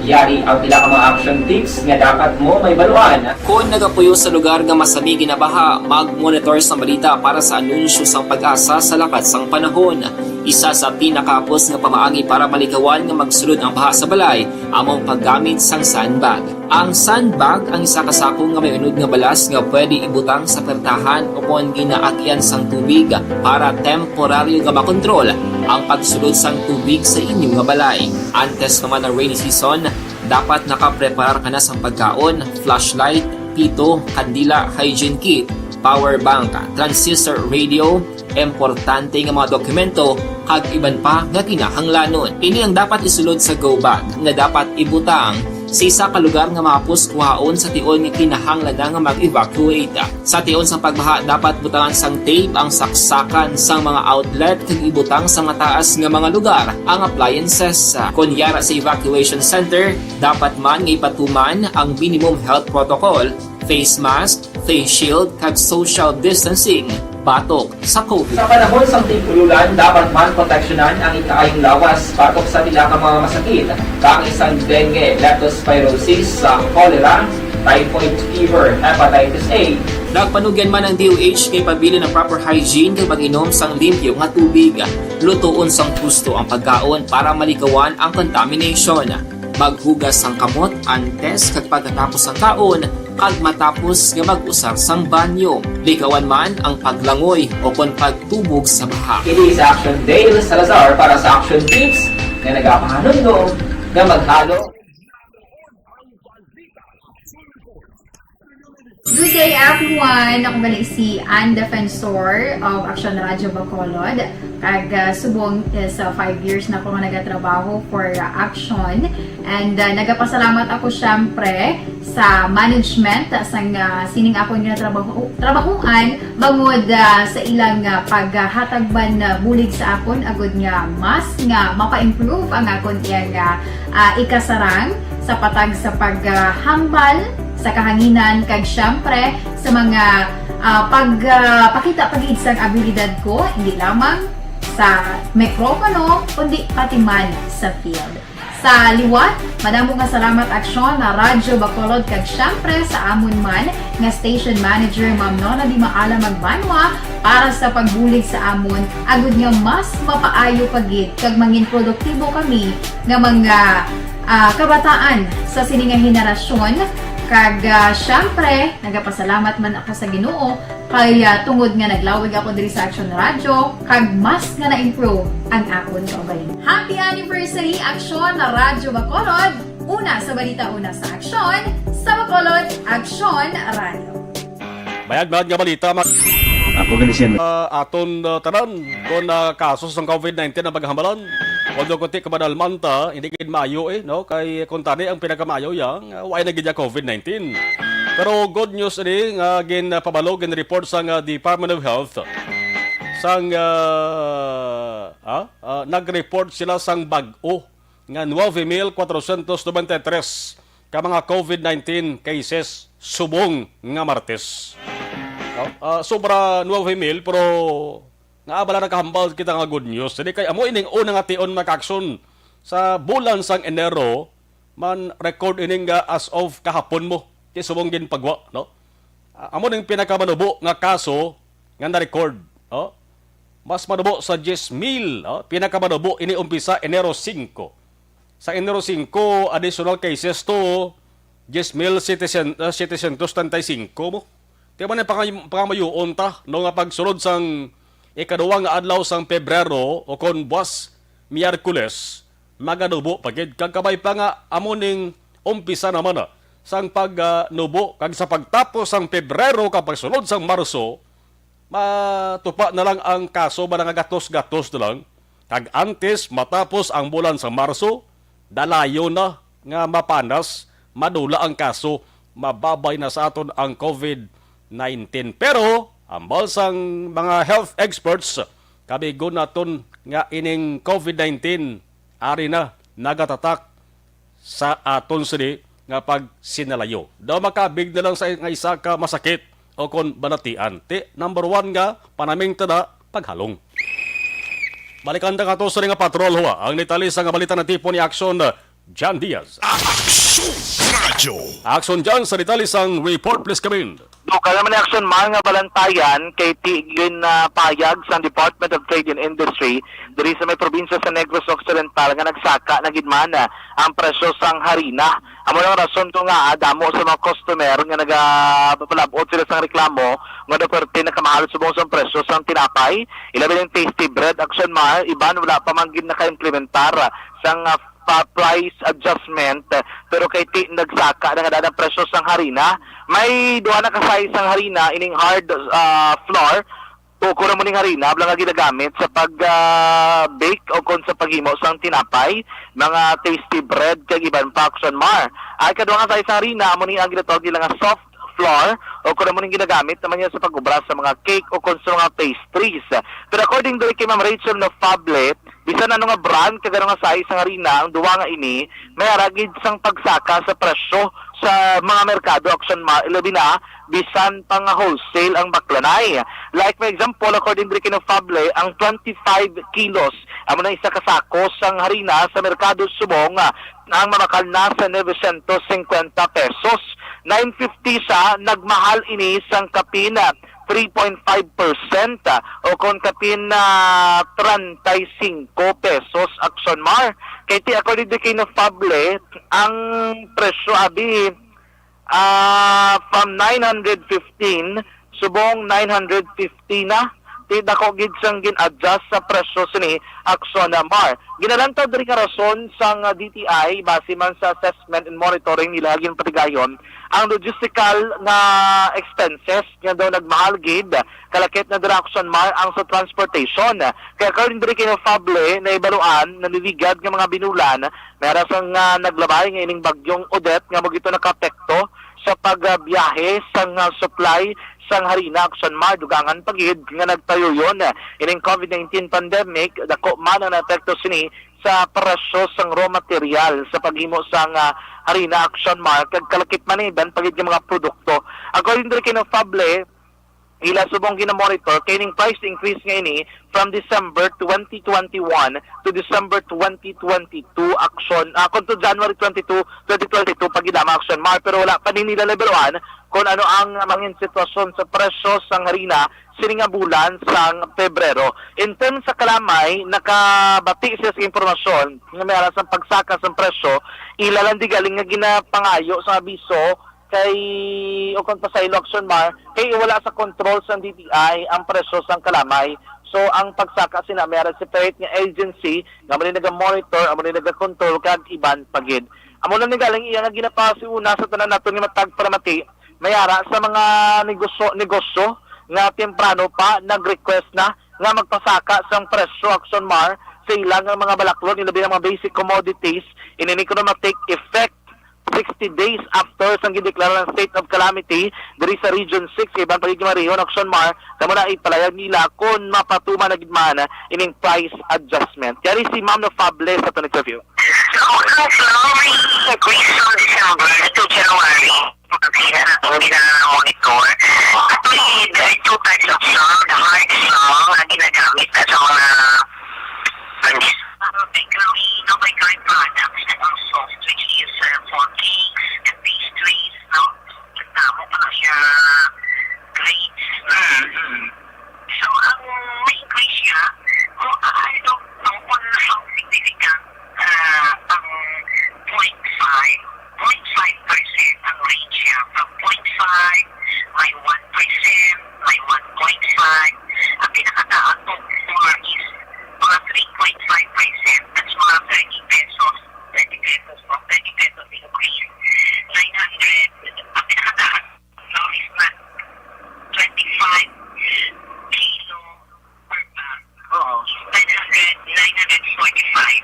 Yari ang pila ka mga action tips nga dapat mo mahibaluan. Kon nagapuyo sa lugar nga masami ginabaha, mag-monitor sang balita para sa anunsyo sang PAGASA sa lakat sang panahon. Isa sa pinakahapos nga pamaagi para malikawan nga magsulod ang baha sa balay amo ang paggamit sang sandbag. Ang sandbag ang isa ka sako nga may unod nga balas nga pwede ibutang sa pertahan o kon ginaagyan sang tubig para temporaryo nga makontrol ang pagsulod sang tubig sa inyo nga balay. Antes naman ang rainy season, dapat nakapreparar ka na sang pagkaon, flashlight, pito, kandila, hygiene kit, power bank, transistor radio, importante nga mga dokumento, kag iban pa nga kinahanglanon. Ini ang dapat isulod sa go bag nga dapat ibutang sa isa ka lugar nga mahapos kuhaon sa tion nga kinahanglan na nga mag-evacuate. Sa tion sang pagbaha, dapat butangan sang tape ang saksakan sang mga outlet kag ibutang sa mataas nga mga lugar ang appliances. Kon yara sa evacuation center, dapat man nga ipatuman ang minimum health protocol, face mask, face shield, kag social distancing batok sa COVID. Sa panahon sang tig-ululan, dapat man proteksyonan ang ikaayong lawas batok sa pila ka mga masakit, kaangay sang dengue, leptospirosis, sa cholera, typhoid fever, hepatitis A. Nagpanugyan man ang D O H nga ipabilin ang proper hygiene kag pag-inom sang limpyo nga tubig. Lutoon sang husto ang pagkaon para malikawan ang contamination. Maghugas sang kamot antes kag pagkatapos sang kaon kag matapos nga mag-usar sang banyo. Likawan man ang paglangoy o kon pagtubog sa baha. Ini si Action Dale Salazar para sa Action Tips nga nagapahanumdom nga maghalo. Good day, everyone! Ako gali si Ann Defensor of Action Radio Bacolod. Kag, ah, subong is, ah, five years na ko nga nagatrabaho for, ah, Action. And, ah, nagapasalamat ako, syempre, sa management, ah, sang, ah, sining akon nga trabaho, trabahoan, bangod, ah, sa ilang, ah, paghatag man, ah, bulig sa akon, agud nga mas nga mapa-improve ang akon iyang, ah, ah, ikasarang sa patag sa paghambal sa kahanginan, kag siyempre sa mga ah, pag ah, pakita pa gid sang abilidad ko, hindi lamang sa mikropono, kundi pati man sa field. Sa liwat, madamo nga salamat, Aksyon, na Radyo Bacolod, kag siyempre sa amon man nga station manager, Ma'am Nona Di Maala Magbanwa, para sa pagbulig sa amon, agud nga mas mapaayo pa gid kag mangin produktibo kami nga mga ah, kabataan sa sini nga henerasyon. Kag ah, siyempre, nagapasalamat man ako sa Ginoo kay ah, tungod nga naglawig ako diri sa Action Radio, kag mas nga na-improve ang akon kaugalingon. Happy anniversary, Aksyon na Radyo Bacolod! Una sa balita, una sa aksyon, sa Bacolod, Aksyon Radio. Mayad-mayad nga balita, mga Ako gani siya. ah, aton ah, tanan kon ah, kaso sang COVID nineteen ang paghambalan. Although kunti kamadalman ta, hindi gid maayo eh, no? Kay kung tani ang pinakamaayo yang uh, wala na gid ya COVID nineteen. Pero good news ini nga ginpabalo, gin-report sang ah, Department of Health sang ah, ah, ah, nag-report sila sang bag-o nga nueve mil cuatrocientos noventa y tres ka mga COVID nineteen cases subong nga Martes. Oh, ah, sobra nueve mil, pero nga abala nakahambal kita nga good news. Dili kay amo ining una nga tion, mga kaakson, sa bulan sang Enero man record ining nga as of kahapon mo. Kay subong ginpagwa, no? Ah, amo ning pinakamanubo nga kaso nga na-record, no? Mas manubo sa diyes mil, no? Pinakamanubo ini umpisa Enero singko. Sa Enero singko, additional cases to diyes mil setecientos, ah, setecientos treinta y cinco mo. Di man ang pangay-, pangamayuon ta, no, nga pagsulod sang ikaduwa nga adlaw sang Pebrero o kon buwas Miyerkules, maganubo pa gid kag kabay pa nga amo ning umpisa naman, ah, sang pagnubo kag sa pagtapos sang Pebrero kag pagsulod sang Marso, matupa na lang ang kaso ba nga gatos-gatos na lang. Kag antes matapos ang bulan sa Marso, dalayo na nga mapanas, madula ang kaso, mababay na sa aton ang COVID nineteen. Pero, ambal sang mga health experts, kabigon naton nga ining COVID nineteen ari na nagatatak sa aton sini nga pagsinalayo. Daw makabig na lang sa nga isa ka masakit o kon balatian. Ti number one nga panaming tada paghalong. Balikan ta kato sa nga patrol, huwa. Ang detalye sa nga balita na tipo ni Action John Diaz. Action Radio. Action John, sa detalye sang report, please come in. Dugang naman ni Action Mar nga balantayan kay ti ginapayag sang Department of Trade and Industry diri sa may probinsya sa Negros Occidental nga nagsaka na gid man ang presyo sang harina. Amo lang rason ko nga ah, damo sa mga customer nga nagapalabot sila sang reklamo nga daw perte nakamahal subong sang presyo sang tinapay, ilabi ng tasty bread, Action Mar, iban wala pa man gid nakaimplementar sang ah, pa price adjustment, pero kay ti nagsaka na nga daan ang presyo sang harina. May duha na ka size sang harina, ining hard ah, flour o kung amo ning harina abla nga ginagamit sa pag ah, bake o kon sa paghimo sang tinapay, mga tasty bread kag iban pa, Action Mar. Ay kaduha nga size sang harina amo ni ang ginatawag nila nga soft flour o kung amo ning ginagamit naman niya sa pag-obra sa mga cake o kon sa mga pastries. Pero according diri kay Ma'am Rachel Nofable, bisan ano nga brand kag ano nga size sang harina, ang duwa nga ini may ara gid sang pagsaka sa presyo sa mga merkado, Action Mar, ilabi na bisan pa nga wholesale ang baklanay. Like for example, according diri kay Nofable, ang twenty-five kilos amo na isa ka sako sang harina sa merkado subong ah, ang mabakal na sa novecientos cincuenta pesos. Nine fifty siya, nagmahal ini sang kapin ah, three point five percent ah, o kon kapin na treinta y cinco pesos, Action Mar. Kay ti according to kay Nofable, ang presyo abi ah, from nine hundred fifteen subong nine hundred fifty na. Ti dako gid sang gin-adjust sa presyo sini, Action Mar. Ginalantaw diri nga rason sang ah, D T I base man sa assessment and monitoring nila ginpatigayon ang logistical nga expenses nga daw nagmahal gid, kalakip na dira, Action Mar, ang sa transportation. Kay according diri kay Nofable, nahibaluan, naniligad nga mga binulan may ara sang ah, naglabay nga ining bagyong Odette nga mo gito nakaapekto sa pagbiyahe sang ah, supply sang harina, Action Mar. Dugangan pa gid nga nagpadayon ining COVID nineteen pandemic, dako man ang naapekto sini sa presyo sang raw material sa paghimo sang, ah, harina, Action Mar, kag kalakip man ni iban pa gid nga mga produkto. According diri kay Nofable, ila subong ginamonitor kay ning price increase nga ini from December twenty twenty-one to December twenty twenty-two, Action, ah, kon to January twenty-two, twenty twenty-two pa gid lamang, Action Mar, pero wala pa din nila labayan kung ano ang mangin sitwasyon sa presyo sang harina sini nga bulan sang Pebrero. In terms sa kalamay, nakabati siya sa impormasyon nga may aras ang pagsaka sang presyo, ila lang di galing nga ginapangayo sa abiso kay, o kung pasaylo, Action Mar, kay wala sa control sang D T I ang presyo sang kalamay. So, ang pagsaka sina may ara separate nga agency nga amo ni naga-monitor, amo ni naga-control, kag iban pa gid. Amo lang ni galing iya nga ginapasiuna sa tanan naton nga matag palamati, may ara sa mga negosyo, negosyo nga temprano pa nag-request na nga magpasaka sang presyo, Action Mar, sa ila nga mga balaklon, ilabi ang mga basic commodities. Ini ni kuno ma-take effect sixty days after sang gideklara ang state of calamity diri sa Region six, iban pa gid nga mga rehiyon, Action Mar, kamo na ipalayag nila kon mapatuman na gid man ining price adjustment. Yari si Ma'am Nofable sa aton interview. So, ang flour increase from December to January, hindi na natin gina-monitor. Actually, there are two types of flour, the hard flour na ginagamit sa mga bakery, no, bakery products, and also, which is, uh, for cakes and pastries, no? Tamo pa siya grades. Mm-hmm. So, ang may increase siya, kung, ah, I don't know kung how significant, ah, ang point five, point five percent ang range niya. From point five, may one percent, may one point five. Ang pinakataas kung floor is mga three point five percent. That's mga thirty pesos, thirty pesos, o thirty pesos increase. Nine hundred, ang pinakataas, no, is not twenty-five kilo per bag. Oo. Nine hundred, nine hundred forty-five.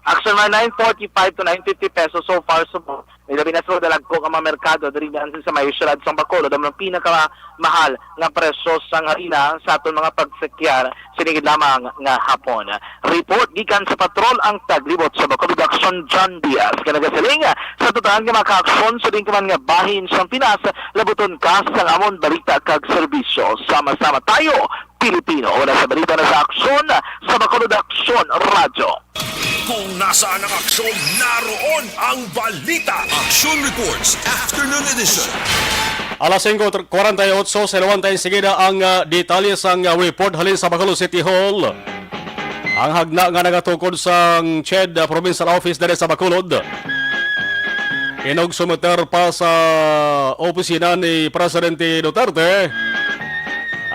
Actually, mga nine forty-five to nine fifty pesos so far, so may labi na sa dalagko nga mga merkado diri sa may siyudad sang Bacolod, ang pinakamahal nga presyo sang harina sa aton mga pagsakyar sini gid lamang nga hapon. Report gikan sa patrol ang taglibot sa Bacolod, Action John Diaz, nga nagasiling sa tanan nga mga kaaksyon sa diin ka man nga bahin sang Pinas, labuton ka sang amon balita kag serbisyo. Sama-sama tayo, Pilipino. Una sa balita na sa Aksyon, sa Bacolod, Aksyon Radyo. Kung nasaan ang aksyon, naroon ang balita. Action Reports, Afternoon Edition. Alas singko kwarenta y ocho, sa Luwantay, sige na ang, ah, detalye sang, ah, report halin sa Bacolod City Hall. Ang hagna nga nagatukod sang CHED, ah, Provincial Office diri sa Bacolod. Inog sumiter pa sa opisina ni Presidente Duterte,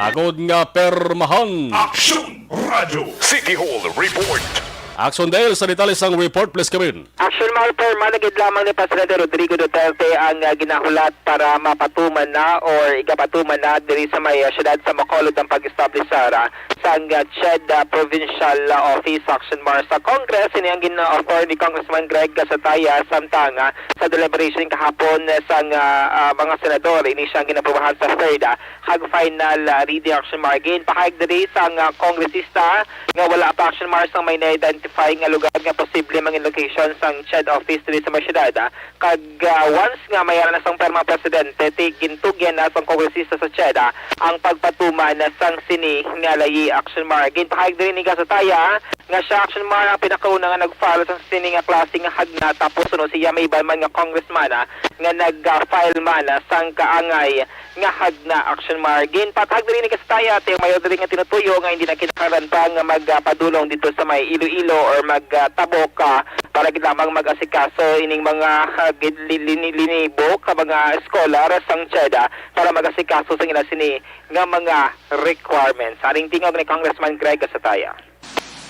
agod nga permahan. Action Radyo City Hall Report. Action Dale, sa detalye sang report, please come in. Action Mar, perma na gid lamang ni Presidente Rodrigo Duterte ang, ah, ginahulat para mapatuman na or igapatuman na diri sa may, ah, siyudad sa Bacolod ang pag-establishar, ah, sang, ah, CHED, ah, Provincial, ah, Office. Action Mar, sa Congress, ini ang gin-offer ni Congressman Greg Gasataya, samtang, ah, sa deliberation kahapon, eh, sang, ah, ah, mga senador, ini siya ang ginaprobahan sa third, ah, kag final, ah, reading. Action Mar, ginpahayag diri sang, ah, kongresista nga wala pa, Action Mar, sang may na-identify nga lugar nga posible mangin location sang CHED office diri sa may siyudad, ah. Kag, ah, once nga may ara na sang perma presidente, ti gintugyan na sang kongresista sa CHED, ah, ang pagpatuman na sang sini nga layi. Action Mar, ginpahayag diri ni Gasataya nga siya, Action Mar, ang pinakauna nga nag-file sang sini nga klase nga hagna, tapos sunod siya may iban man nga congressman, ah, nga nag-file man, ah, sang kaangay nga hagna. Action Mar, ginpatag diri ni Gasataya, ti ang mayor diri nga tinutuyo nga hindi na kinahanglan pa nga magpadulong dito sa may Iloilo or magtabok, ah, para gid lamang mag-asikaso ining mga, ah, gid-, li-, lini-, linibo ka mga scholar sang CHED, ah, para mag-asikaso sa ila sini nga mga requirements. Aring tingog ni Congressman Greg Gasataya.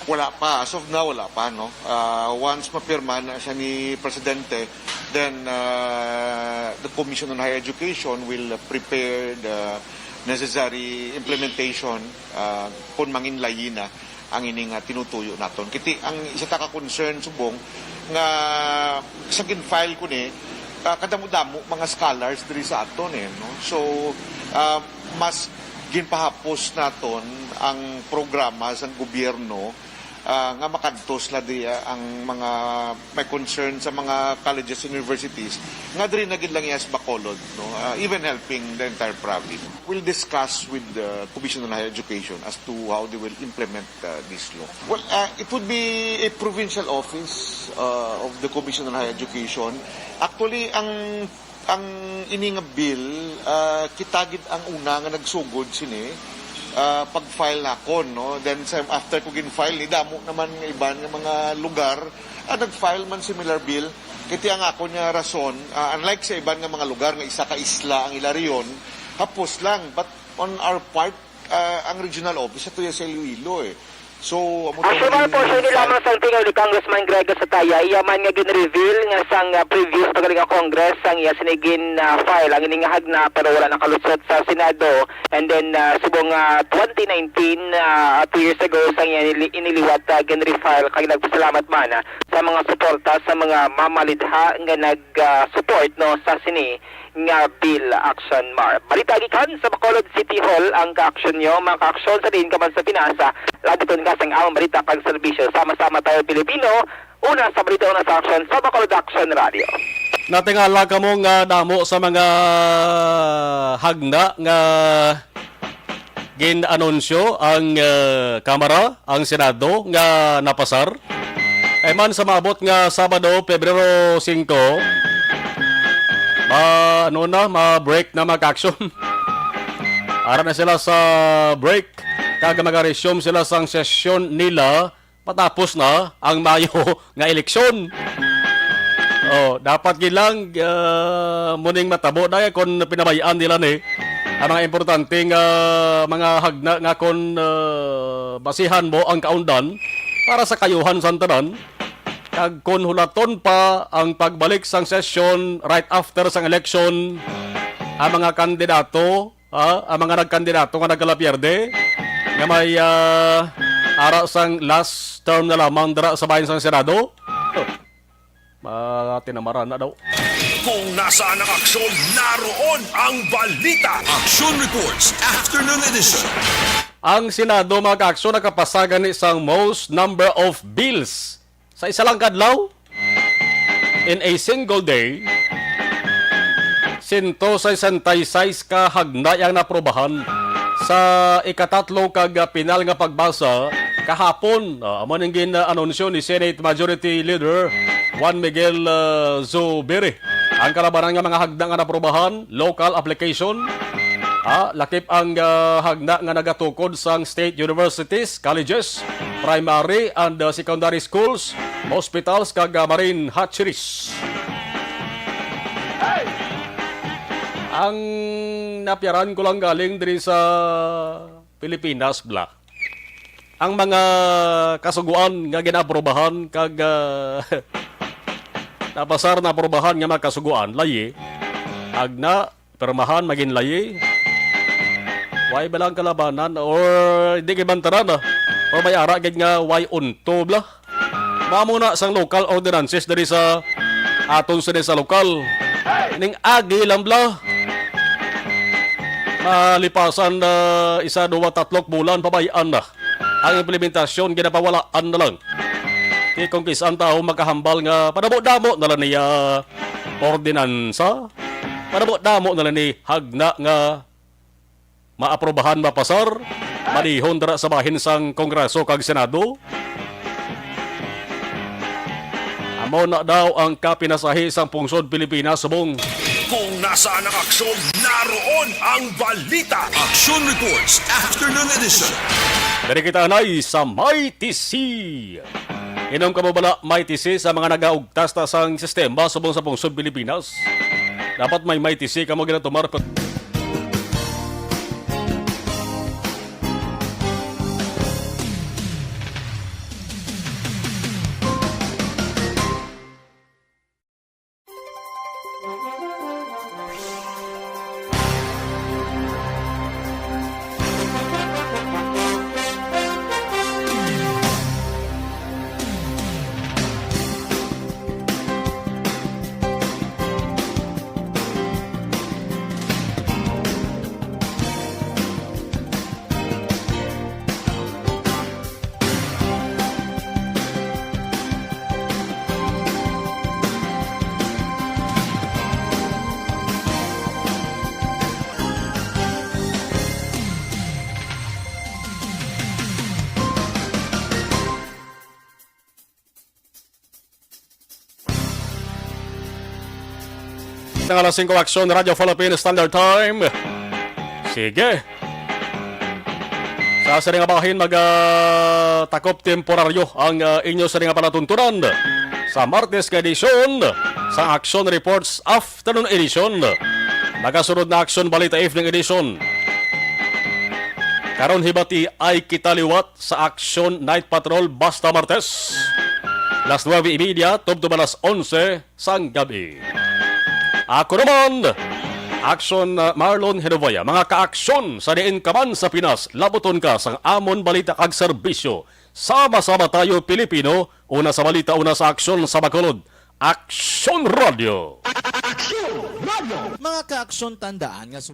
Wala pa. As of now, wala pa, no? Ah, once mapirma na siya ni Presidente, then, ah, the Commission on Higher Education will prepare the necessary implementation, ah, kung mangin layi na ang ini nga tinutuyo naton. Kiti ang isa ta ka concern subong nga sa gin-file ko ni, ah, kadamo-damo mga scholars diri sa aton, eh, no? So, ah, mas ginpahapos naton ang programa sang gobyerno, ah, nga makadto sila di, ah, ang mga may concern sa mga colleges and universities, nga diri na gid lang iya sa Bacolod, no? Ah, even helping the entire province. We'll discuss with the Commission on Higher Education as to how they will implement, uh, this law. Well, uh, it would be a provincial office, uh, of the Commission on Higher Education. Actually, ang, ang ini nga bill, uh, kita gid ang una nga nagsugod sini, uh, pag-file nakon, no? Then sa, after ko gin-file ni, damo naman nga iban nga mga lugar, ah, nag-file man similar bill. Kay ti ang ako niya rason, uh, unlike sa iban nga mga lugar nga isa ka isla ang Hilarion, hapos lang. But on our part, ah, ang regional office ato ya sa Iloilo, eh. So, amo to Actually, ang mga portion ni lamang sang tingaw ni Congressman Grego Sataya, iya man nga gin-reveal nga sang, ah, previous pa gali nga Congress sang iya sini gin, ah, file ang ini nga hagna, pero wala nakalusot sa Senado. And then, ah, subong, ah, twenty nineteen, ah, two years ago, sang iya inili-, iniliwat, ah, gin-refile, kag nagpasalamat man, ah, sa mga suporta sa mga mamalidha nga nag, ah, support, no, sa sini nga bill, Action Mar. Balita gikan sa Bacolod City Hall, ang ka-action nyo, mga ka-action sa diin ka man sa Pinas, labiton ka sang among balita kag serbisyo. Sama-sama tayo, Pilipino. Una sa balita, una sa action sa Bacolod Action Radio. Natingala kamo nga damo sa mga hagna nga gin-anunsyo ang, eh, Kamara, ang Senado nga napasar. Kay man sa maabot nga Sabado, Pebrero singko, ma-, ano na, ma-break na, mag-action. Ara na sila sa break, kag mag-resume sila sang sesyon nila matapos na ang Mayo nga eleksyon. Oh, dapat gid lang, ah, muning matabo na kon pinabay-an nila ni ang mga importante nga mga hagna nga kon, ah, basihan mo ang kaundan para sa kayuhan sa tanan. Kag kon hulaton pa ang pagbalik sang sesyon right after sang eleksyon, ang mga kandidato, ah, ang mga nagkandidato nga nagkalapierde nga may, ah, ara sang last term na lamang dira sa bahin sang Senado, oh, matinamaran na daw. Kung nasaan ang aksyon, naroon ang balita. Action Reports, Afternoon Edition. Ang Senado, mga ka-aksyon, nakapasa gani sang most number of bills sa isa lang kadlaw. In a single day, sento sesenta y seis ka hagna ang naprobahan sa ikatatlo kag, ah, pinal nga pagbasa kahapon. Ah, amo ning gin-anunsyo ni Senate Majority Leader Juan Miguel, ah, Zubiri. Ang kalabanan nga mga hagna nga naprobahan, local application, ah, lakip ang, ah, hagna nga nagatukod sang state universities, colleges, primary and, ah, secondary schools, hospitals, kag, ah, marine hatcheries. Ang napiaran ko lang galing diri sa Pilipinas, bla. Ang mga kasugoan nga ginaprobahan kag, ah, napasar, naprobahan nga mga kasugoan, layi, agna, pirmahan, magin layi. Way ba lang kalabanan? Or di gid man tanan, ah? Or may ara gid nga way unto, bla? Mao na sang local ordinances diri sa aton sini sa lokal. Ning agi lang, bla. Malipasan na isa, duwa, tatlok bulan, pabay-an na. Ang implementasyon, ginapawalaan na lang. Kay kung kis-an tawo makahambal nga padamo-damo na lang niya ordinansa, padamo-damo na lang ni hagna nga maaprobahan, mapasar, manihon dira sa bahin sang Kongreso kag Senado. Amo na daw ang kapinasahi sang pungsod Pilipinas subong. Kung nasaan ang aksyon, naroon ang balita. Action Reports, Afternoon Edition. Diri kita anay sa Mighty C. Inom ka mo bala, Mighty C, sa mga nagaugtas ta sang sistema subong sa pungsod Pilipinas? Dapat may Mighty C ka mo ginatumar. Nga alas singko, Aksyon Radyo Philippines Standard Time. Sige. Sa sini nga bahin, mag, ah, takop temporaryo ang, ah, inyo sini nga palatuntunan sa Martes nga edisyon sa Aksyon Reports Afternoon Edition. Magasunod na Aksyon Balita Evening Edition. Karon hibati ay kita liwat sa Aksyon Night Patrol basta Martes. Las nuebe y media, tubtob alas onse sang gabi. Ako naman, Aksyon, uh, Marlon Genovea, mga kaaksyon sa diin ka man sa Pinas, labuton ka sang amon balita kag serbisyo. Sama-sama tayo, Pilipino, una sa balita, una sa aksyon sa Bacolod. Aksyon Radio! Mga kaaksyon, tandaan nga